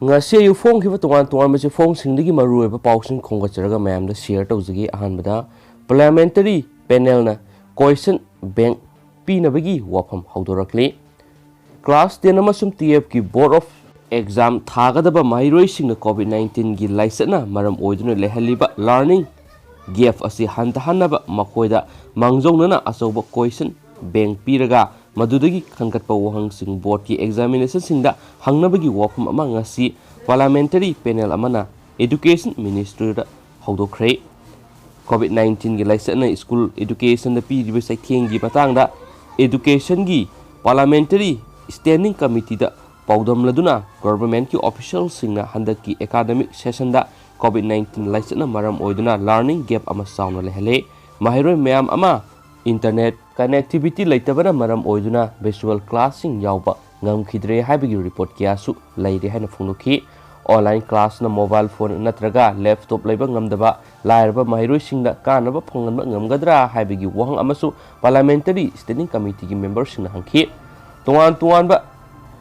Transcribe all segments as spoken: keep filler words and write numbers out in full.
ꯉꯁꯤ ꯑꯌꯨꯛ ꯐꯣꯡꯈꯤꯕ ꯇꯣꯉꯥꯟ ꯇꯣꯉꯥꯟꯕ ꯆꯦꯐꯣꯡꯁꯤꯡꯗꯒꯤ ꯃꯔꯨꯑꯣꯏꯕ ꯄꯥꯎꯁꯤꯡ ꯈꯣꯝꯒꯠꯆꯔꯒ ꯃꯌꯥꯝꯗ share ꯇꯧꯖꯒꯦ꯫ ꯑꯍꯥꯟꯕꯗ, Parliamentary Panelꯅ question bank ꯄꯤꯅꯕꯒꯤ ꯋꯥꯐꯝ ꯍꯧꯗꯣꯔꯛꯂꯤ꯫ Class ten ꯑꯃꯁꯨꯡ twelveꯀꯤ Board of Exam ꯊꯥꯒꯗꯕ ꯃꯍꯩꯔꯣꯏꯁꯤꯡꯅ COVID nineteenꯒꯤ ꯂꯥꯏꯆꯠꯅ ꯃꯔꯝ ꯑꯣꯏꯗꯨꯅ ꯂꯩꯍꯜꯂꯤꯕ learning gap ꯑꯁꯤ ꯍꯟꯊꯍꯟꯅꯕ ꯃꯈꯣꯏꯗ ꯃꯥꯡꯖꯧꯅꯅ ꯑꯆꯧꯕ question bank ꯄꯤꯔꯒ ꯃꯗꯨꯗꯒꯤ ꯈꯟꯒꯠꯄ ꯋꯥꯍꯪꯁꯤꯡ boardꯀꯤ examinationꯁꯤꯡꯗ ꯍꯪꯅꯕꯒꯤ ꯋꯥꯐꯝ ꯑꯃ ꯉꯁꯤ Parliamentary Panel ꯑꯃꯅ Education Ministryꯗ ꯍꯧꯗꯣꯛꯈ꯭ꯔꯦ꯫ COVID nineteenꯒꯤ ꯂꯥꯏꯆꯠꯅ school educationꯗ ꯄꯤꯔꯤꯕ ꯆꯩꯊꯦꯡꯒꯤ ꯃꯇꯥꯡꯗ educationꯒꯤ Parliamentary Standing Committeeꯗ ꯄꯥꯎꯗꯝꯂꯗꯨꯅ governmentꯀꯤ officialꯁꯤꯡꯅ ꯍꯟꯗꯛꯀꯤ academic sessionꯗ COVID nineteen ꯂꯥꯏꯆꯠꯅ ꯃꯔꯝ ꯑꯣꯏꯗꯨꯅ learning gap ꯑꯃ ꯆꯥꯎꯅ ꯂꯩꯍꯜꯂꯦ꯫ ꯃꯍꯩꯔꯣꯏ ꯃꯌꯥꯝ ꯑꯃ internet connectivity ꯂꯩꯇꯕꯅ ꯃꯔꯝ ꯑꯣꯏꯗꯨꯅ virtual classꯁꯤꯡ ꯌꯥꯎꯕ ꯉꯝꯈꯤꯗ꯭ꯔꯦ ꯍꯥꯏꯕꯒꯤ report ꯀꯌꯥꯁꯨ ꯂꯩꯔꯦ ꯍꯥꯏꯅ ꯐꯣꯡꯗꯣꯛꯈꯤ꯫ Online classꯅ mobile phone ꯅꯠꯇ꯭ꯔꯒ laptop ꯂꯩꯕ ꯉꯝꯗꯕ ꯂꯥꯏꯔꯕ ꯃꯍꯩꯔꯣꯏꯁꯤꯡꯗ ꯀꯥꯟꯅꯕ ꯐꯪꯍꯟꯕ ꯉꯝꯒꯗ꯭ꯔꯥ ꯍꯥꯏꯕꯒꯤ ꯋꯥꯍꯪ ꯑꯃꯁꯨ Parliamentary Standing Committeeꯒꯤ memberꯁꯤꯡꯅ ꯍꯪꯈꯤ꯫ ꯇꯣꯉꯥꯟ ꯇꯣꯉꯥꯟꯕ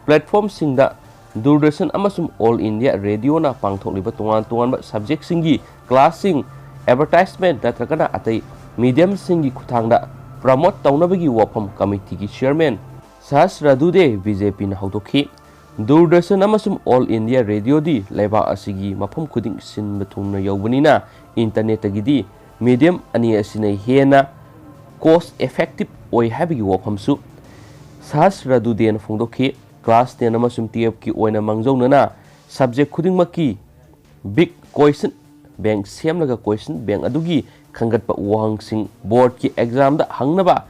platformꯁꯤꯡꯗ Doordarshan ꯑꯃꯁꯨꯡ All India Radioꯅ ꯄꯥꯡꯊꯣꯛꯂꯤꯕ ꯇꯣꯉꯥꯟ ꯇꯣꯉꯥꯟꯕ subjectꯁꯤꯡꯒꯤ classꯁꯤꯡ advertisement ꯅꯠꯇ꯭ꯔꯒꯅ ꯑꯇꯩ mediumꯁꯤꯡꯒꯤ ꯈꯨꯠꯊꯥꯡꯗ promote ꯇꯧꯅꯕꯒꯤ ꯋꯥꯐꯝ committeeꯒꯤ chairman ꯁꯍꯁ꯭ꯔꯗꯨꯗꯦ ꯕꯤꯖꯦꯄꯤꯅ ꯍꯧꯗꯣꯛꯈꯤ꯫ Doordarshan ꯑꯃꯁꯨꯡ All India Radioꯗꯤ ꯂꯩꯕꯥꯛ ꯑꯁꯤꯒꯤ ꯃꯐꯝ ꯈꯨꯗꯤꯡ ꯁꯤꯟꯕ ꯊꯨꯡꯅ ꯌꯧꯕꯅꯤꯅ internetꯇꯒꯤꯗꯤ medium ꯑꯅꯤ ꯑꯁꯤꯅ ꯍꯦꯟꯅ cost effective ꯑꯣꯏ ꯍꯥꯏꯕꯒꯤ ꯋꯥꯐꯝꯁꯨ ꯁꯍꯁ꯭ꯔꯗꯨꯗꯦꯅ ꯐꯣꯡꯗꯣꯛꯈꯤ꯫ Class ten ꯑꯃꯁꯨꯡ twelveꯀꯤ ꯑꯣꯏꯅ ꯃꯥꯡꯖꯧꯅꯅ subject ꯈꯨꯗꯤꯡꯃꯛꯀꯤ big question bank ꯁꯦꯝꯂꯒ question bank ꯑꯗꯨꯒꯤ ꯈꯟꯒꯠꯄ ꯋꯥꯍꯪꯁꯤꯡ boardꯀꯤ examꯗ ꯍꯪꯅꯕ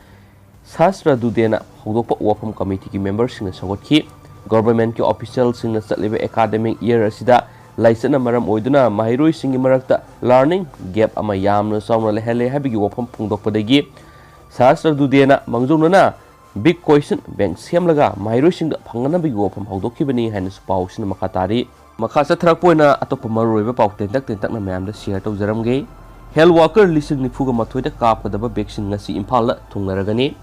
ꯁꯍꯁ꯭ꯔꯗꯨꯗꯦꯅ ꯍꯧꯗꯣꯛꯄ ꯋꯥꯐꯝ committeeꯒꯤ memberꯁꯤꯡꯅ ꯁꯧꯒꯠꯈꯤ꯫ Governmentꯀꯤ officialꯁꯤꯡꯅ ꯆꯠꯂꯤꯕ academic year ꯑꯁꯤꯗ ꯂꯥꯏꯆꯠꯅ ꯃꯔꯝ ꯑꯣꯏꯗꯨꯅ ꯃꯍꯩꯔꯣꯏꯁꯤꯡꯒꯤ ꯃꯔꯛꯇ learning gap ꯑꯃ ꯌꯥꯝꯅ ꯆꯥꯎꯅ ꯂꯩꯍꯜꯂꯦ ꯍꯥꯏꯕꯒꯤ ꯋꯥꯐꯝ ꯐꯣꯡꯗꯣꯛꯄꯗꯒꯤ ꯁꯍꯁ꯭ꯔꯗꯨꯗꯦꯅ ꯃꯥꯡꯖꯧꯅꯅ big question bank ꯁꯦꯝꯂꯒ ꯃꯍꯩꯔꯣꯏꯁꯤꯡꯗ ꯐꯪꯅꯅꯕꯒꯤ ꯋꯥꯐꯝ ꯍꯧꯗꯣꯛꯈꯤꯕꯅꯤ ꯍꯥꯏꯅꯁꯨ ꯄꯥꯎꯁꯤꯅ ꯃꯈꯥ ꯇꯥꯔꯤ꯫ ꯃꯈꯥ ꯆꯠꯊꯔꯛꯄ ꯑꯣꯏꯅ ꯑꯇꯣꯞꯄ ꯃꯔꯨꯑꯣꯏꯕ ꯄꯥꯎ ꯇꯦꯟꯇꯛ ꯇꯦꯟꯇꯛꯅ ꯃꯌꯥꯝꯗ share ꯇꯧꯖꯔꯝꯒꯦ꯫ Health worker ꯂꯤꯁꯤꯡ ꯅꯤꯐꯨꯒ ꯃꯥꯊꯣꯏꯗ ꯀꯥꯞꯀꯗꯕ vaccine ꯉꯁꯤ ꯏꯝꯐꯥꯜꯗ ꯊꯨꯡꯂꯔꯒꯅꯤ꯫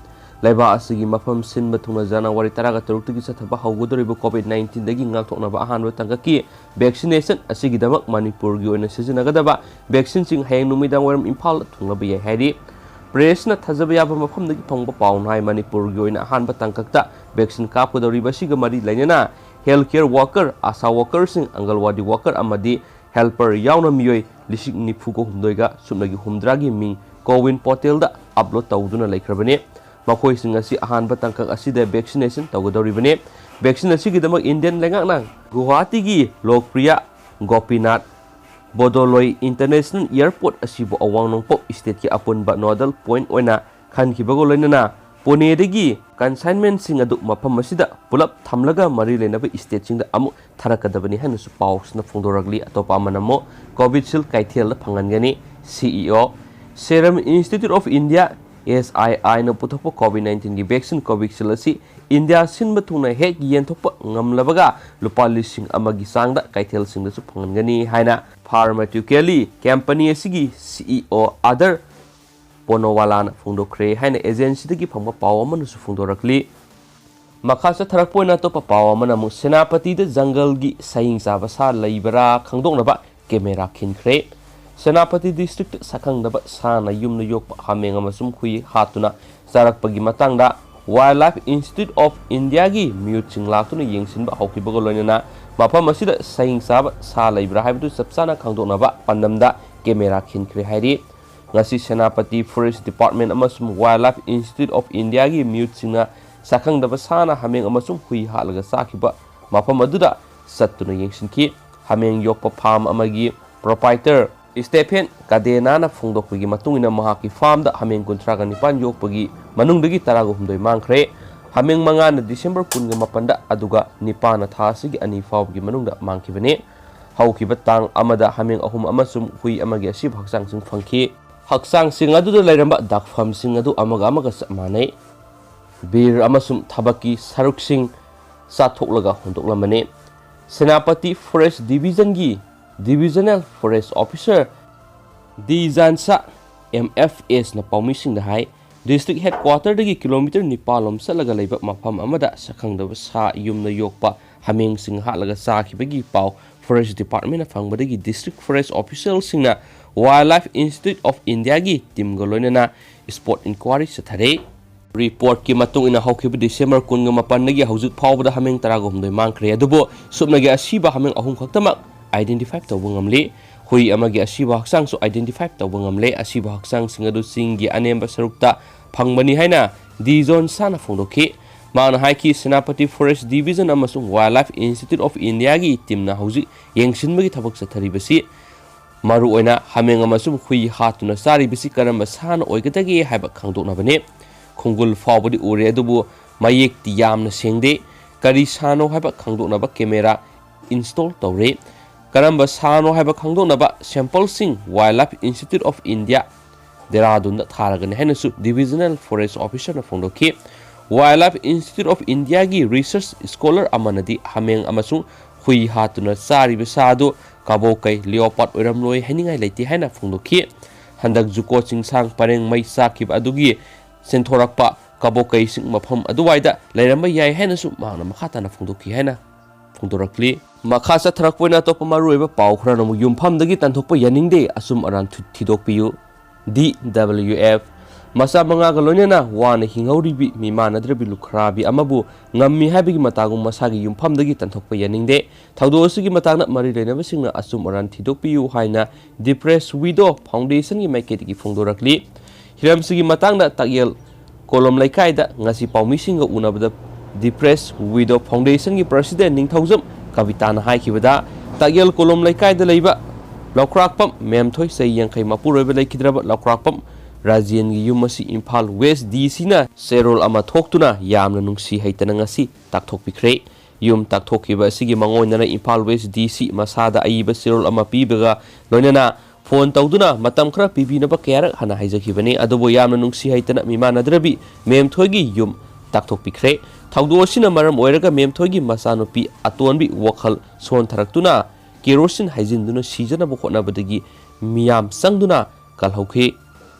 ꯂꯩꯕꯥꯛ ꯑꯁꯤꯒꯤ ꯃꯐꯝ ꯁꯤꯟꯕ ꯊꯨꯡꯅ ꯖꯅꯋꯥꯔꯤ ꯇꯔꯥꯒ ꯇꯔꯨꯛꯇꯒꯤ ꯆꯠꯊꯕ ꯍꯧꯒꯗꯧꯔꯤꯕ COVID nineteenꯗꯒꯤ ꯉꯥꯛꯊꯣꯛꯅꯕ ꯑꯍꯥꯟꯕ ꯇꯥꯡꯀꯛꯀꯤ vaccination ꯑꯁꯤꯒꯤꯗꯃꯛ ꯃꯅꯤꯄꯨꯔꯒꯤ ꯑꯣꯏꯅ ꯁꯤꯖꯤꯟꯅꯒꯗꯕ vaccineꯁꯤꯡ ꯍꯌꯦꯡ ꯅꯨꯃꯤꯗꯥꯡ ꯋꯥꯏꯔꯝ ꯏꯝꯐꯥꯜꯗ ꯊꯨꯡꯂꯕ ꯌꯥꯏ ꯍꯥꯏꯔꯤ꯫ Pressꯅ ꯊꯥꯖꯕ ꯌꯥꯕ ꯃꯐꯝꯗꯒꯤ ꯐꯪꯕ ꯄꯥꯎꯅ ꯍꯥꯏ, ꯃꯅꯤꯄꯨꯔꯒꯤ ꯑꯣꯏꯅ ꯑꯍꯥꯟꯕ ꯇꯥꯡꯀꯛꯇ vaccine ꯀꯥꯞꯀꯗꯧꯔꯤꯕ ꯑꯁꯤꯒ ꯃꯔꯤ ꯂꯩꯅꯅ healthcare worker, ASHA workerꯁꯤꯡ, ꯑꯪꯒꯜꯋꯥꯗꯤ worker ꯑꯃꯗꯤ helper ꯌꯥꯎꯅ ꯃꯤꯑꯣꯏ ꯂꯤꯁꯤꯡ ꯅꯤꯐꯨꯒ ꯍꯨꯝꯗꯣꯏꯒ ꯁꯨꯞꯅꯒꯤ ꯍꯨꯝꯗ꯭ꯔꯥꯒꯤ ꯃꯤꯡ CoWIN portalꯗ upload ꯇꯧꯗꯨꯅ ꯂꯩꯈ꯭ꯔꯕꯅꯤ꯫ ꯃꯈꯣꯏꯁꯤꯡ ꯑꯁꯤ ꯑꯍꯥꯟꯕ ꯇꯥꯡꯀꯛ ꯑꯁꯤꯗ vaccination ꯇꯧꯒꯗꯧꯔꯤꯕꯅꯤ꯫ Vaccine ꯑꯁꯤꯒꯤꯗꯃꯛ Indian ꯂꯩꯉꯥꯛꯅ ꯒꯨꯋꯥꯍꯥꯇꯤꯒꯤ ꯂꯣꯛꯄ꯭ꯔꯤꯌꯥ ꯒꯣꯄꯤꯅꯥꯊ ꯕꯣꯗꯣꯂꯣꯏ International Airport ꯑꯁꯤꯕꯨ ꯑꯋꯥꯡ ꯅꯣꯡꯄꯣꯛ stateꯀꯤ ꯑꯄꯨꯟꯕ nodal point ꯑꯣꯏꯅ ꯈꯟꯈꯤꯕꯒ ꯂꯣꯏꯅꯅ ꯄꯨꯅꯦꯗꯒꯤ consignmentꯁꯤꯡ ꯑꯗꯨ ꯃꯐꯝ ꯑꯁꯤꯗ ꯄꯨꯂꯞ ꯊꯝꯂꯒ ꯃꯔꯤ ꯂꯩꯅꯕ stateꯁꯤꯡꯗ ꯑꯃꯨꯛ ꯊꯥꯔꯛꯀꯗꯕꯅꯤ ꯍꯥꯏꯅꯁꯨ ꯄꯥꯎꯁꯤꯅ ꯐꯣꯡꯗꯣꯔꯛꯂꯤ꯫ ꯑꯇꯣꯞꯄ ꯑꯃꯅ ꯑꯃꯨꯛ Covishield ꯀꯩꯊꯦꯜꯗ ꯐꯪꯍꯟꯒꯅꯤ꯫ CEO Serum Institute of India, SIIꯅ ꯄꯨꯊꯣꯛꯄ COVID nineteenꯒꯤ vaccine Covishield ꯑꯁꯤ ꯏꯟꯗꯤꯌꯥ ꯁꯤꯟꯕ ꯊꯨꯡꯅ ꯍꯦꯛ ꯌꯦꯟꯊꯣꯛꯄ ꯉꯝꯂꯕꯒ ꯂꯨꯄꯥ ꯂꯤꯁꯤꯡ ꯑꯃꯒꯤ ꯆꯥꯡꯗ ꯀꯩꯊꯦꯜꯁꯤꯡꯗꯁꯨ ꯐꯪꯍꯟꯒꯅꯤ ꯍꯥꯏꯅ pharmaceutically company ꯑꯁꯤꯒꯤ CEO ꯑꯥꯗꯔ ꯄꯣꯅꯣꯋꯥꯂꯥꯅ ꯐꯣꯡꯗꯣꯛꯈ꯭ꯔꯦ ꯍꯥꯏꯅ agencyꯗꯒꯤ ꯐꯪꯕ ꯄꯥꯎ ꯑꯃꯅꯁꯨ ꯐꯣꯡꯗꯣꯔꯛꯂꯤ꯫ ꯃꯈꯥ ꯆꯠꯊꯔꯛꯄ ꯑꯣꯏꯅ ꯑꯇꯣꯞꯄ ꯄꯥꯎ ꯑꯃꯅ ꯑꯃꯨꯛ ꯁꯦꯅꯥꯄꯇꯤꯗ ꯖꯪꯒꯜꯒꯤ ꯁꯍꯤꯡ ꯆꯥꯕ ꯁꯥ ꯂꯩꯕ꯭ꯔꯥ ꯈꯪꯗꯣꯛꯅꯕ camera ꯈꯤꯟꯈ꯭ꯔꯦ꯫ ꯁꯦꯅꯥꯄꯇꯤ districtꯇ ꯁꯛꯈꯪꯗꯕ ꯁꯥꯅ ꯌꯨꯝꯗ ꯌꯣꯛꯄ ꯍꯥꯃꯦꯡ ꯑꯃꯁꯨꯡ ꯍꯨꯏ ꯍꯥꯠꯇꯨꯅ ꯆꯥꯔꯛꯄꯒꯤ ꯃꯇꯥꯡꯗ Wildlife Institute of Indiaꯒꯤ ꯃꯤꯑꯣꯏꯁꯤꯡ ꯂꯥꯛꯇꯨꯅ ꯌꯦꯡꯁꯤꯟꯕ ꯍꯧꯈꯤꯕꯒ ꯂꯣꯏꯅꯅ ꯃꯐꯝ ꯑꯁꯤꯗ ꯁꯍꯤꯡ ꯆꯥꯕ ꯁꯥ ꯂꯩꯕ꯭ꯔꯥ ꯍꯥꯏꯕꯗꯨ ꯆꯞ ꯆꯥꯅ ꯈꯪꯗꯣꯛꯅꯕ ꯄꯥꯟꯗꯝꯗ camera ꯈꯤꯟꯈ꯭ꯔꯦ ꯍꯥꯏꯔꯤ꯫ ꯉꯁꯤ ꯁꯦꯅꯥꯄꯇꯤ Forest Department ꯑꯃꯁꯨꯡ Wildlife Institute of Indiaꯒꯤ ꯃꯤꯑꯣꯏꯁꯤꯡꯅ ꯁꯛꯈꯪꯗꯕ ꯁꯥꯅ ꯍꯥꯃꯦꯡ ꯑꯃꯁꯨꯡ ꯍꯨꯏ ꯍꯥꯠꯂꯒ ꯆꯥꯈꯤꯕ ꯃꯐꯝ ꯑꯗꯨꯗ ꯆꯠꯇꯨꯅ ꯌꯦꯡꯁꯤꯟꯈꯤ꯫ ꯍꯥꯃꯦꯡ ꯌꯣꯛꯄ farm ꯑꯃꯒꯤ proprietor Stephen Cadena ꯐꯣꯡꯗꯣꯛꯄꯒꯤ ꯃꯇꯨꯡ ꯏꯟꯅ ꯃꯍꯥꯛꯀꯤ farmꯗ ꯍꯥꯃꯦꯡ ꯀꯨꯟꯊ꯭ꯔꯥꯒ ꯅꯤꯄꯥꯟ ꯌꯣꯛꯄꯒꯤ ꯃꯅꯨꯡꯗꯒꯤ ꯇꯔꯥꯒ ꯍꯨꯝꯗꯣꯏ ꯃꯥꯡꯈ꯭ꯔꯦ꯫ ꯍꯥꯃꯦꯡ ꯃꯉꯥꯅ December ꯀꯨꯟꯒ ꯃꯥꯄꯟꯗ, ꯑꯗꯨꯒ ꯅꯤꯄꯥꯟꯅ ꯊꯥ ꯑꯁꯤꯒꯤ ꯑꯅꯤ ꯐꯥꯎꯕꯒꯤ ꯃꯅꯨꯡꯗ ꯃꯥꯡꯈꯤꯕꯅꯤ꯫ ꯍꯧꯈꯤꯕ ꯇꯥꯡ ꯑꯃꯗ ꯍꯥꯃꯦꯡ ꯑꯍꯨꯝ ꯑꯃꯁꯨꯡ ꯍꯨꯏ ꯑꯃꯒꯤ ꯑꯁꯤꯕ ꯍꯛꯆꯥꯡꯁꯤꯡ ꯐꯪꯈꯤ꯫ ꯍꯛꯆꯥꯡꯁꯤꯡ ꯑꯗꯨꯗ ꯂꯩꯔꯝꯕ ꯗꯥꯛꯐꯝꯁꯤꯡ ꯑꯗꯨ ꯑꯃꯒ ꯑꯃꯒ ꯆꯞ ꯃꯥꯟꯅꯩ꯫ Beer ꯑꯃꯁꯨꯡ ꯊꯕꯛꯀꯤ ꯁꯔꯨꯛꯁꯤꯡ ꯆꯥꯊꯣꯛꯂꯒ ꯍꯨꯟꯗꯣꯛꯂꯝꯕꯅꯤ꯫ Senapati Forest Divisionꯒꯤ Divisional Forest Officer ꯗꯤ ꯖꯥꯟꯁꯥ MFSꯅ ꯄꯥꯎꯃꯤꯁꯤꯡꯗ ꯍꯥꯏ, District headquarter ꯗꯒꯤ kilometre ꯅꯤꯄꯥꯜ ꯂꯣꯝ ꯆꯠꯂꯒ ꯂꯩꯕ ꯃꯐꯝ ꯑꯃꯗ ꯁꯛꯈꯪꯗꯕ ꯁꯥ ꯌꯨꯝꯗ ꯌꯣꯛꯄ ꯍꯥꯃꯦꯡꯁꯤꯡ ꯍꯥꯠꯂꯒ ꯆꯥꯈꯤꯕꯒꯤ ꯄꯥꯎ Forest Department ꯅ ꯐꯪꯕꯗꯒꯤ district forest official ꯁꯤꯡꯅ Wildlife Institute of India ꯒꯤ team ꯒ ꯂꯣꯏꯅꯅ spot inquiry ꯆꯠꯊꯔꯦ꯫ Report ꯀꯤ ꯃꯇꯨꯡ ꯏꯟꯅ ꯍꯧꯈꯤꯕ December ꯀꯨꯟꯒ ꯃꯥꯄꯟꯗꯒꯤ ꯍꯧꯖꯤꯛ ꯐꯥꯎꯕꯗ ꯍꯥꯃꯦꯡ ꯇꯔꯥꯒ ꯍꯨꯝꯗꯣꯏ ꯃꯥꯡꯈ꯭ꯔꯦ, ꯑꯗꯨꯕꯨ ꯁꯨꯞꯅꯒꯤ ꯑꯁꯤꯕ ꯍꯥꯃꯦꯡ ꯑꯍꯨꯝ ꯈꯛꯇꯃꯛ identify ꯇꯧꯕ ꯉꯝꯂꯤ꯫ ꯍꯨꯏ ꯑꯃꯒꯤ ꯑꯁꯤꯕ ꯍꯛꯆꯥꯡꯁꯨ identify ꯇꯧꯕ ꯉꯝꯂꯦ꯫ ꯑꯁꯤꯕ ꯍꯛꯆꯥꯡꯁꯤꯡ ꯑꯗꯨ ꯆꯤꯡꯒꯤ ꯑꯅꯦꯝꯕ ꯁꯔꯨꯛꯇ ꯐꯪꯕꯅꯤ ꯍꯥꯏꯅ ꯗꯤ ꯖꯣꯟꯁꯟꯅ ꯐꯣꯡꯗꯣꯛꯈꯤ꯫ ꯃꯍꯥꯛꯅ ꯍꯥꯏꯈꯤ, ꯁꯦꯅꯥꯄꯇꯤ Forest Division ꯑꯃꯁꯨꯡ Wildlife Institute of India ꯒꯤ team ꯅ ꯍꯧꯖꯤꯛ ꯌꯦꯡꯁꯤꯟꯕꯒꯤ ꯊꯕꯛ ꯆꯠꯊꯔꯤꯕꯁꯤ ꯃꯔꯨꯑꯣꯏꯅ ꯍꯥꯃꯦꯡ ꯑꯃꯁꯨꯡ ꯍꯨꯏ ꯍꯥꯠꯇꯨꯅ ꯆꯥꯔꯤꯕꯁꯤ ꯀꯔꯝꯕ ꯁꯥꯅ ꯑꯣꯏꯒꯗꯒꯦ ꯍꯥꯏꯕ ꯈꯪꯗꯣꯛꯅꯕꯅꯤ꯫ ꯈꯣꯡꯒꯨꯜ ꯐꯥꯎꯕꯗꯤ ꯎꯔꯦ, ꯑꯗꯨꯕꯨ ꯃꯌꯦꯛꯇꯤ ꯌꯥꯝꯅ ꯁꯦꯡꯗꯦ꯫ ꯀꯔꯤ ꯁꯥꯅꯣ ꯍꯥꯏꯕ ꯈꯪꯗꯣꯛꯅꯕ camera install ꯇꯧꯔꯦ꯫ ꯀꯔꯝꯕ ꯁꯥꯅꯣ ꯍꯥꯏꯕ ꯈꯪꯗꯣꯛꯅꯕ sample ꯁꯤꯡ Wildlife Institute of India, ꯗꯦꯔꯥꯗꯨꯟꯗ ꯊꯥꯔꯒꯅꯤ ꯍꯥꯏꯅꯁꯨ Divisional Forest Officer ꯅ ꯐꯣꯡꯗꯣꯛꯈꯤ꯫ Wildlife Institute of India ꯒꯤ research scholar ꯑꯃꯅꯗꯤ ꯍꯥꯃꯦꯡ ꯑꯃꯁꯨꯡ ꯍꯨꯏ ꯍꯥꯠꯇꯨꯅ ꯆꯥꯔꯤꯕ ꯁꯥ ꯑꯗꯨ ꯀꯕꯣꯀꯩ, leopard ꯑꯣꯏꯔꯝꯂꯣꯏ ꯍꯥꯏꯅꯤꯡꯉꯥꯏ ꯂꯩꯇꯦ ꯍꯥꯏꯅ ꯐꯣꯡꯗꯣꯛꯈꯤ꯫ ꯍꯟꯗꯛ ꯖꯨꯀꯣ ꯆꯤꯡꯁꯥꯡ ꯄꯔꯦꯡ ꯃꯩ ꯆꯥꯛꯈꯤꯕ ꯑꯗꯨꯒꯤ ꯆꯦꯟꯊꯣꯔꯛꯄ ꯀꯕꯣꯀꯩꯁꯤꯡ ꯃꯐꯝ ꯑꯗꯨꯋꯥꯏꯗ ꯂꯩꯔꯝꯕ ꯌꯥꯏ ꯍꯥꯏꯅꯁꯨ ꯃꯍꯥꯛꯅ ꯃꯈꯥ ꯇꯥꯅ ꯐꯣꯡꯗꯣꯛꯈꯤ ꯍꯥꯏꯅ ꯐꯣꯡꯗꯣꯔꯛꯂꯤ꯫ ꯃꯈꯥ ꯆꯠꯊꯔꯛꯄ ꯑꯣꯏꯅ ꯑꯇꯣꯞꯄ ꯃꯔꯨꯑꯣꯏꯕ ꯄꯥꯎ ꯈꯔꯅ ꯑꯃꯨꯛ ꯌꯨꯝꯐꯝꯗꯒꯤ ꯇꯥꯟꯊꯣꯛꯄ ꯌꯥꯅꯤꯡꯗꯦ, ꯑꯆꯨꯝ ꯑꯔꯥꯟ ꯊꯤ-, ꯊꯤꯗꯣꯛꯄꯤꯌꯨ꯫ D W F꯫ ꯃꯆꯥ ꯃꯉꯥꯒ ꯂꯣꯏꯅꯅ ꯋꯥꯅ ꯍꯤꯡꯍꯧꯔꯤꯕꯤ ꯃꯤꯃꯥꯟꯅꯗ꯭ꯔꯕꯤ ꯂꯨꯈ꯭ꯔꯥꯕꯤ ꯑꯃꯕꯨ ꯉꯝꯃꯤ ꯍꯥꯏꯕꯒꯤ ꯃꯇꯥꯒꯨꯝ ꯃꯁꯥꯒꯤ ꯌꯨꯝꯐꯝꯗꯒꯤ ꯇꯥꯟꯊꯣꯛꯄ ꯌꯥꯅꯤꯡꯗꯦ꯫ ꯊꯧꯗꯣꯛ ꯑꯁꯤꯒꯤ ꯃꯇꯥꯡꯗ ꯃꯔꯤ ꯂꯩꯅꯕꯁꯤꯡꯅ ꯑꯆꯨꯝ ꯑꯔꯥꯟ ꯊꯤꯗꯣꯛꯄꯤꯌꯨ ꯍꯥꯏꯅ Depressed Widow Foundation ꯒꯤ ꯃꯥꯏꯀꯩꯗꯒꯤ ꯐꯣꯡꯗꯣꯔꯛꯂꯤ꯫ ꯍꯤꯔꯝꯁꯤꯒꯤ ꯃꯇꯥꯡꯗ ꯇꯥꯛꯌꯦꯜ ꯀꯣꯂꯣꯝ ꯂꯩꯀꯥꯏꯗ ꯉꯁꯤ ꯄꯥꯎꯃꯤꯁꯤꯡꯒ ꯎꯅꯕꯗ Depressed Widow Foundation ꯒꯤ president ꯅꯤꯡꯊꯧꯖꯝ ꯀꯕꯤꯇꯥꯅ ꯍꯥꯏꯈꯤꯕꯗ, ꯇꯥꯛꯌꯦꯜ ꯀꯣꯂꯣꯝ ꯂꯩꯀꯥꯏꯗ ꯂꯩꯕ ꯂꯧꯀ꯭ꯔꯥꯛꯄꯝ ꯃꯦꯝꯊꯣꯏ, ꯆꯍꯤ ꯌꯥꯡꯈꯩ ꯃꯄꯨꯔꯣꯏꯕ ꯂꯩꯈꯤꯗ꯭ꯔꯕ ꯂꯧꯀ꯭ꯔꯥꯛꯄꯝ ꯔꯥꯖꯦꯟꯒꯤ ꯌꯨꯝ ꯑꯁꯤ ꯏꯝꯐꯥꯜ West D C ꯅ ꯆꯦꯔꯣꯜ ꯑꯃ ꯊꯣꯛꯇꯨꯅ ꯌꯥꯝꯅ ꯅꯨꯡꯁꯤ ꯍꯩꯇꯅ ꯉꯁꯤ ꯇꯥꯛꯊꯣꯛꯄꯤꯈ꯭ꯔꯦ꯫ ꯌꯨꯝ ꯇꯥꯛꯊꯣꯛꯈꯤꯕ ꯑꯁꯤꯒꯤ ꯃꯥꯡꯑꯣꯏꯅꯅ ꯏꯝꯐꯥꯜ West D C ꯃꯁꯥꯗ ꯑꯏꯕ ꯆꯦꯔꯣꯜ ꯑꯃ ꯄꯤꯕꯒ ꯂꯣꯏꯅꯅ phone ꯇꯧꯗꯨꯅ ꯃꯇꯝ ꯈꯔ ꯄꯤꯕꯤꯅꯕ ꯀꯌꯥꯔꯛ ꯍꯟꯅ ꯍꯥꯏꯖꯈꯤꯕꯅꯤ, ꯑꯗꯨꯕꯨ ꯌꯥꯝꯅ ꯅꯨꯡꯁꯤ ꯍꯩꯇꯅ ꯃꯤꯃꯥꯟꯅꯗ꯭ꯔꯕꯤ ꯃꯦꯝꯊꯣꯏꯒꯤ ꯌꯨꯝ ꯇꯥꯛꯊꯣꯛꯄꯤꯈ꯭ꯔꯦ꯫ ꯊꯧꯗꯣꯛ ꯑꯁꯤꯅ ꯃꯔꯝ ꯑꯣꯏꯔꯒ ꯃꯦꯝꯊꯣꯏꯒꯤ ꯃꯆꯥꯅꯨꯄꯤ ꯑꯇꯣꯟꯕꯤ ꯋꯥꯈꯜ ꯁꯣꯟꯊꯔꯛꯇꯨꯅ ꯀꯦꯔꯣꯁꯤꯟ ꯍꯩꯖꯤꯟꯗꯨꯅ ꯁꯤꯖꯅꯕ ꯍꯣꯠꯅꯕꯗꯒꯤ ꯃꯤꯌꯥꯝ ꯆꯪꯗꯨꯅ ꯀꯜꯍꯧꯈꯤ꯫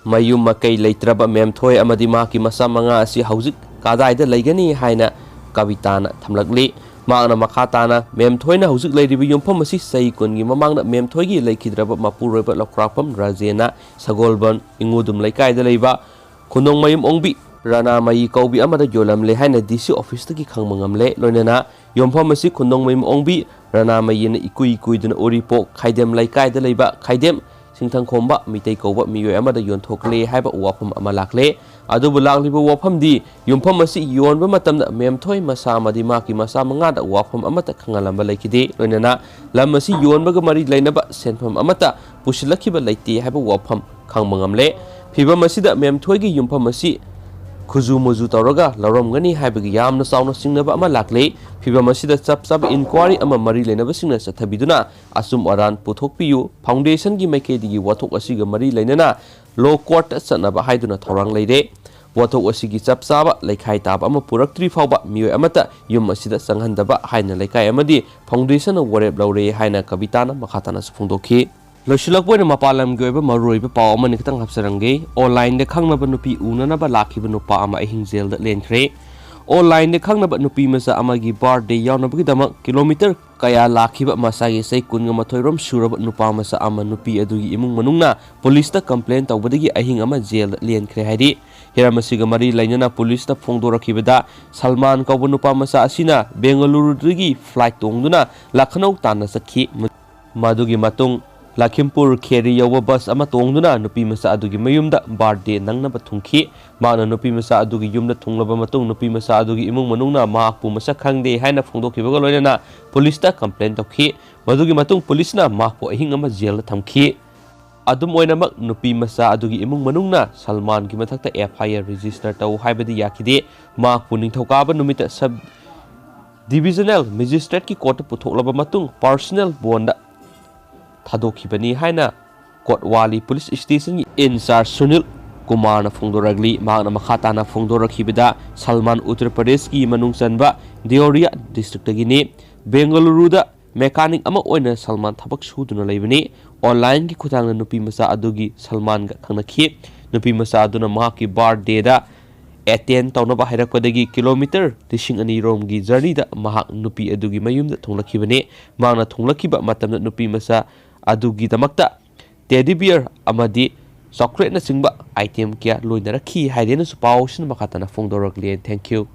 ꯃꯌꯨꯝ ꯃꯀꯩ ꯂꯩꯇ꯭ꯔꯕ ꯃꯦꯝꯊꯣꯏ ꯑꯃꯗꯤ ꯃꯍꯥꯛꯀꯤ ꯃꯆꯥ ꯃꯉꯥ ꯑꯁꯤ ꯍꯧꯖꯤꯛ ꯀꯗꯥꯏꯗ ꯂꯩꯒꯅꯤ ꯍꯥꯏꯅ ꯀꯕꯤꯇꯥꯅ ꯊꯝꯂꯛꯂꯤ꯫ ꯃꯍꯥꯛꯅ ꯃꯈꯥ ꯇꯥꯅ, ꯃꯦꯝꯊꯣꯏꯅ ꯍꯧꯖꯤꯛ ꯂꯩꯔꯤꯕ ꯌꯨꯝꯐꯝ ꯑꯁꯤ ꯆꯍꯤ ꯀꯨꯟꯒꯤ ꯃꯃꯥꯡꯗ ꯃꯦꯝꯊꯣꯏꯒꯤ ꯂꯩꯈꯤꯗ꯭ꯔꯕ ꯃꯄꯨꯔꯣꯏꯕ ꯂꯧꯈ꯭ꯔꯥꯛꯄꯝ ꯔꯥꯖꯦꯟꯅ ꯁꯒꯣꯜꯕꯟ ꯏꯉꯨꯗꯨꯝ ꯂꯩꯀꯥꯏꯗ ꯂꯩꯕ ꯈꯨꯟꯗꯣꯡꯃꯌꯨꯝ ꯑꯣꯡꯕꯤ ꯔꯅꯥꯃꯌꯤ ꯀꯧꯕꯤ ꯑꯃꯗ ꯌꯣꯜꯂꯝꯂꯦ ꯍꯥꯏꯅ ꯗꯤ ꯁꯤ ꯑꯣꯐꯤꯁꯇꯒꯤ ꯈꯪꯕ ꯉꯝꯂꯦ꯫ ꯂꯣꯏꯅꯅ ꯌꯣꯟꯐꯝ ꯑꯁꯤ ꯈꯨꯟꯗꯣꯡꯃꯌꯨꯝ ꯑꯣꯡꯕꯤ ꯔꯅꯥꯃꯌꯤꯅ ꯏꯀꯨꯏ ꯀꯨꯏꯗꯅ ꯎꯔꯤꯄꯣꯛ ꯈꯥꯏꯗꯦꯝ ꯂꯩꯀꯥꯏꯗ ꯂꯩꯕ ꯈꯥꯏꯗꯦꯝ ꯁꯤꯡꯊꯪꯈꯣꯝꯕ ꯃꯤꯇꯩ ꯀꯧꯕ ꯃꯤꯑꯣꯏ ꯑꯃꯗ ꯌꯣꯟꯊꯣꯛꯂꯦ ꯍꯥꯏꯕ ꯋꯥꯐꯝ ꯑꯃ ꯂꯥꯛꯂꯦ꯫ ꯑꯗꯨꯕꯨ ꯂꯥꯛꯂꯤꯕ ꯋꯥꯐꯝꯗꯤ ꯌꯨꯝꯐꯝ ꯑꯁꯤ ꯌꯣꯟꯕ ꯃꯇꯝꯗ ꯃꯦꯝꯊꯣꯏ ꯃꯁꯥ ꯑꯃꯗꯤ ꯃꯍꯥꯛꯀꯤ ꯃꯆꯥ ꯃꯉꯥꯗ ꯋꯥꯐꯝ ꯑꯃꯠꯇ ꯈꯪꯍꯜꯂꯝꯕ ꯂꯩꯈꯤꯗꯦ꯫ ꯂꯣꯏꯅꯅ ꯂꯝ ꯑꯁꯤ ꯌꯣꯟꯕꯒ ꯃꯔꯤ ꯂꯩꯅꯕ ꯁꯦꯟꯐꯝ ꯑꯃꯠꯇ ꯄꯨꯁꯤꯜꯂꯛꯈꯤꯕ ꯂꯩꯇꯦ ꯍꯥꯏꯕ ꯋꯥꯐꯝ ꯈꯪꯕ ꯉꯝꯂꯦ꯫ ꯐꯤꯚꯝ ꯑꯁꯤꯗ ꯃꯦꯝꯊꯣꯏꯒꯤ ꯌꯨꯝꯐꯝ ꯑꯁꯤ ꯈꯨꯖꯨ ꯃꯨꯖꯨ ꯇꯧꯔꯒ ꯂꯧꯔꯝꯒꯅꯤ ꯍꯥꯏꯕꯒꯤ ꯌꯥꯝꯅ ꯆꯥꯎꯅ ꯆꯤꯡꯅꯕ ꯑꯃ ꯂꯥꯛꯂꯦ꯫ ꯐꯤꯚꯝ ꯑꯁꯤꯗ ꯆꯞ ꯆꯥꯕ ꯏꯟꯀ꯭ꯋꯥꯔꯤ ꯑꯃ ꯃꯔꯤ ꯂꯩꯅꯕꯁꯤꯡꯅ ꯆꯠꯊꯕꯤꯗꯨꯅ ꯑꯆꯨꯝ ꯑꯔꯥꯟ ꯄꯨꯊꯣꯛꯄꯤꯌꯨ꯫ ꯐꯥꯎꯟꯗꯦꯁꯟꯒꯤ ꯃꯥꯏꯀꯩꯗꯒꯤ ꯋꯥꯊꯣꯛ ꯑꯁꯤꯒ ꯃꯔꯤ ꯂꯩꯅꯅ ꯂꯣ ꯀꯣꯔꯠꯇ ꯆꯠꯅꯕ ꯍꯥꯏꯗꯨꯅ ꯊꯧꯔꯥꯡ ꯂꯩꯔꯦ꯫ ꯋꯥꯊꯣꯛ ꯑꯁꯤꯒꯤ ꯆꯞ ꯆꯥꯕ ꯂꯩꯈꯥꯏ ꯇꯥꯕ ꯑꯃ ꯄꯨꯔꯛꯇ꯭ꯔꯤ ꯐꯥꯎꯕ ꯃꯤꯑꯣꯏ ꯑꯃꯠꯇ ꯌꯨꯝ ꯑꯁꯤꯗ ꯆꯪꯍꯟꯗꯕ ꯍꯥꯏꯅ ꯂꯩꯀꯥꯏ ꯑꯃꯗꯤ ꯐꯥꯎꯟꯗꯦꯁꯟꯅ ꯋꯥꯔꯦꯞ ꯂꯧꯔꯦ ꯍꯥꯏꯅ ꯀꯕꯤꯇꯥꯅ ꯃꯈꯥ ꯇꯥꯅꯁꯨ ꯐꯣꯡꯗꯣꯛꯈꯤ꯫ ꯂꯣꯏꯁꯤꯜꯂꯛꯄ ꯑꯣꯏꯅ ꯃꯄꯥꯟ ꯂꯝꯒꯤ ꯑꯣꯏꯕ ꯃꯔꯨꯑꯣꯏꯕ ꯄꯥꯎ ꯑꯃꯅꯤ ꯈꯤꯇꯪ ꯍꯥꯞꯆꯔꯝꯒꯦ꯫ ꯑꯣꯟꯂꯥꯏꯟꯗ ꯈꯪꯅꯕ ꯅꯨꯄꯤ ꯎꯅꯅꯕ ꯂꯥꯛꯈꯤꯕ ꯅꯨꯄꯥ ꯑꯃ ꯑꯍꯤꯡ ꯖꯦꯜꯗ ꯂꯦꯟꯈ꯭ꯔꯦ꯫ ꯑꯣꯟꯂꯥꯏꯟꯗ ꯈꯪꯅꯕ ꯅꯨꯄꯤ ꯃꯆꯥ ꯑꯃꯒꯤ ꯕꯥꯔꯗꯦ ꯌꯥꯎꯅꯕꯒꯤꯗꯃꯛ ꯀꯤꯂꯣꯃꯤꯇꯔ ꯀꯌꯥ ꯂꯥꯛꯈꯤꯕ ꯃꯁꯥꯒꯤ ꯆꯍꯤ ꯀꯨꯟꯒ ꯃꯥꯊꯣꯏ ꯔꯣꯝ ꯁꯨꯔꯕ ꯅꯨꯄꯥ ꯃꯆꯥ ꯑꯃ ꯅꯨꯄꯤ ꯑꯗꯨꯒꯤ ꯏꯃꯨꯡ ꯃꯅꯨꯡꯅ ꯄꯨꯂꯤꯁꯇ ꯀꯝꯄ꯭ꯂꯦꯟ ꯇꯧꯕꯗꯒꯤ ꯑꯍꯤꯡ ꯑꯃ ꯖꯦꯜꯗ ꯂꯦꯟꯈ꯭ꯔꯦ ꯍꯥꯏꯔꯤ꯫ ꯍꯤꯔꯝ ꯑꯁꯤꯒ ꯃꯔꯤ ꯂꯩꯅꯅ ꯄꯨꯂꯤꯁꯇ ꯐꯣꯡꯗꯣꯔꯛꯈꯤꯕꯗ ꯁꯜꯃꯥꯟ ꯀꯧꯕ ꯅꯨꯄꯥ ꯃꯆꯥ ꯑꯁꯤꯅ ꯕꯦꯡꯒꯂꯨꯔꯨꯗꯒꯤ ꯐ꯭ꯂꯥꯏꯠ ꯇꯣꯡꯗꯨꯅ ꯂꯈꯅꯧ ꯇꯥꯟꯅ ꯆꯠꯈꯤ꯫ ꯃꯗꯨꯒꯤ ꯃꯇꯨꯡ ꯂꯈꯤꯝꯄꯨꯔ ꯈꯦꯔꯤ ꯌꯧꯕ ꯕꯁ ꯑꯃ ꯇꯣꯡꯗꯨꯅ ꯅꯨꯄꯤ ꯃꯆꯥ ꯑꯗꯨꯒꯤ ꯃꯌꯨꯝꯗ ꯕꯥꯔꯗꯦ ꯅꯪꯅꯕ ꯊꯨꯡꯈꯤ꯫ ꯃꯍꯥꯛꯅ ꯅꯨꯄꯤ ꯃꯆꯥ ꯑꯗꯨꯒꯤ ꯌꯨꯝꯗ ꯊꯨꯡꯂꯕ ꯃꯇꯨꯡ ꯅꯨꯄꯤ ꯃꯆꯥ ꯑꯗꯨꯒꯤ ꯏꯃꯨꯡ ꯃꯅꯨꯡꯅ ꯃꯍꯥꯛꯄꯨ ꯃꯁꯛ ꯈꯪꯗꯦ ꯍꯥꯏꯅ ꯐꯣꯡꯗꯣꯛꯈꯤꯕꯒ ꯂꯣꯏꯅꯅ ꯄꯨꯂꯤꯁꯇ ꯀꯝꯄ꯭ꯂꯦꯟ ꯇꯧꯈꯤ꯫ ꯃꯗꯨꯒꯤ ꯃꯇꯨꯡ ꯄꯨꯂꯤꯁꯅ ꯃꯍꯥꯛꯄꯨ ꯑꯍꯤꯡ ꯑꯃ ꯖꯦꯜꯗ ꯊꯝꯈꯤ꯫ ꯑꯗꯨꯝ ꯑꯣꯏꯅꯃꯛ, ꯅꯨꯄꯤ ꯃꯆꯥ ꯑꯗꯨꯒꯤ ꯏꯃꯨꯡ ꯃꯅꯨꯡꯅ ꯁꯜꯃꯥꯟꯒꯤ ꯃꯊꯛꯇ ꯑꯦꯐ ꯑꯥꯏ ꯑꯥꯔ ꯔꯦꯖꯤꯁꯇꯔ ꯇꯧ ꯍꯥꯏꯕꯗꯤ ꯌꯥꯈꯤꯗꯦ꯫ ꯃꯍꯥꯛꯄꯨ ꯅꯤꯡꯊꯧꯀꯥꯕ ꯅꯨꯃꯤꯠꯇ ꯁꯕ ꯗꯤꯕꯤꯖꯅꯦꯜ ꯃꯦꯖꯤꯁꯇ꯭ꯔꯦꯠꯀꯤ ꯀꯣꯔꯠꯇ ꯄꯨꯊꯣꯛꯂꯕ ꯃꯇꯨꯡ ꯄꯥꯔꯁꯣꯅꯦꯜ ꯕꯣꯟꯗ ꯊꯥꯗꯣꯛꯈꯤꯕꯅꯤ ꯍꯥꯏꯅ ꯀꯣꯠꯋꯥꯂꯤ ꯄꯨꯂꯤꯁ ꯁ꯭ꯇꯦꯁꯟꯒꯤ ꯏꯟꯆꯥꯔꯖ ꯁꯨꯅꯤꯜ ꯀꯨꯃꯥꯔꯅ ꯐꯣꯡꯗꯣꯔꯛꯂꯤ꯫ ꯃꯍꯥꯛꯅ ꯃꯈꯥ ꯇꯥꯅ ꯐꯣꯡꯗꯣꯔꯛꯈꯤꯕꯗ, ꯁꯜꯃꯥꯟ ꯎꯠꯇꯔ ꯄ꯭ꯔꯗꯦꯁꯀꯤ ꯃꯅꯨꯡ ꯆꯟꯕ ꯗꯤꯑꯣꯔꯤꯌꯥ ꯗꯤꯁꯇ꯭ꯔꯤꯛꯇꯒꯤꯅꯤ꯫ ꯕꯦꯡꯒꯂꯨꯔꯨꯗ ꯃꯦꯀꯥꯅꯤꯛ ꯑꯃ ꯑꯣꯏꯅ ꯁꯜꯃꯥꯟ ꯊꯕꯛ ꯁꯨꯗꯨꯅ ꯂꯩꯕꯅꯤ꯫ ꯑꯣꯟꯂꯥꯏꯟꯒꯤ ꯈꯨꯠꯊꯥꯡꯗ ꯅꯨꯄꯤ ꯃꯆꯥ ꯑꯗꯨꯒꯤ ꯁꯜꯃꯥꯟꯒ ꯈꯪꯅꯈꯤ꯫ ꯅꯨꯄꯤ ꯃꯆꯥ ꯑꯗꯨꯅ ꯃꯍꯥꯛꯀꯤ ꯕꯥꯔꯊꯗꯦꯗ ꯑꯦꯇꯦꯟ ꯇꯧꯅꯕ ꯍꯥꯏꯔꯛꯄꯗꯒꯤ ꯀꯤꯂꯣꯃꯤꯇꯔ ꯂꯤꯁꯤꯡ ꯑꯅꯤ ꯔꯣꯝꯒꯤ ꯖꯔꯅꯤꯗ ꯃꯍꯥꯛ ꯅꯨꯄꯤ ꯑꯗꯨꯒꯤ ꯃꯌꯨꯝꯗ ꯊꯨꯡꯂꯛꯈꯤꯕꯅꯤ꯫ ꯃꯍꯥꯛꯅ ꯊꯨꯡꯂꯛꯈꯤꯕ ꯃꯇꯝꯗ ꯅꯨꯄꯤ ꯃꯆꯥ ꯑꯗꯨꯒꯤꯗꯃꯛꯇ ꯇꯦꯗꯤ ꯕꯤꯌꯔ ꯑꯃꯗꯤ ꯆꯣꯀ꯭ꯂꯦꯠꯅꯆꯤꯡꯕ ꯑꯥꯏꯇꯦꯝ ꯀꯌꯥ ꯂꯣꯏꯅꯔꯛꯈꯤ ꯍꯥꯏꯗꯨꯅꯁꯨ ꯄꯥꯎꯁꯤꯅ ꯃꯈꯥ ꯇꯥꯅ ꯐꯣꯡꯗꯣꯔꯛꯂꯤ꯫ Thank you꯫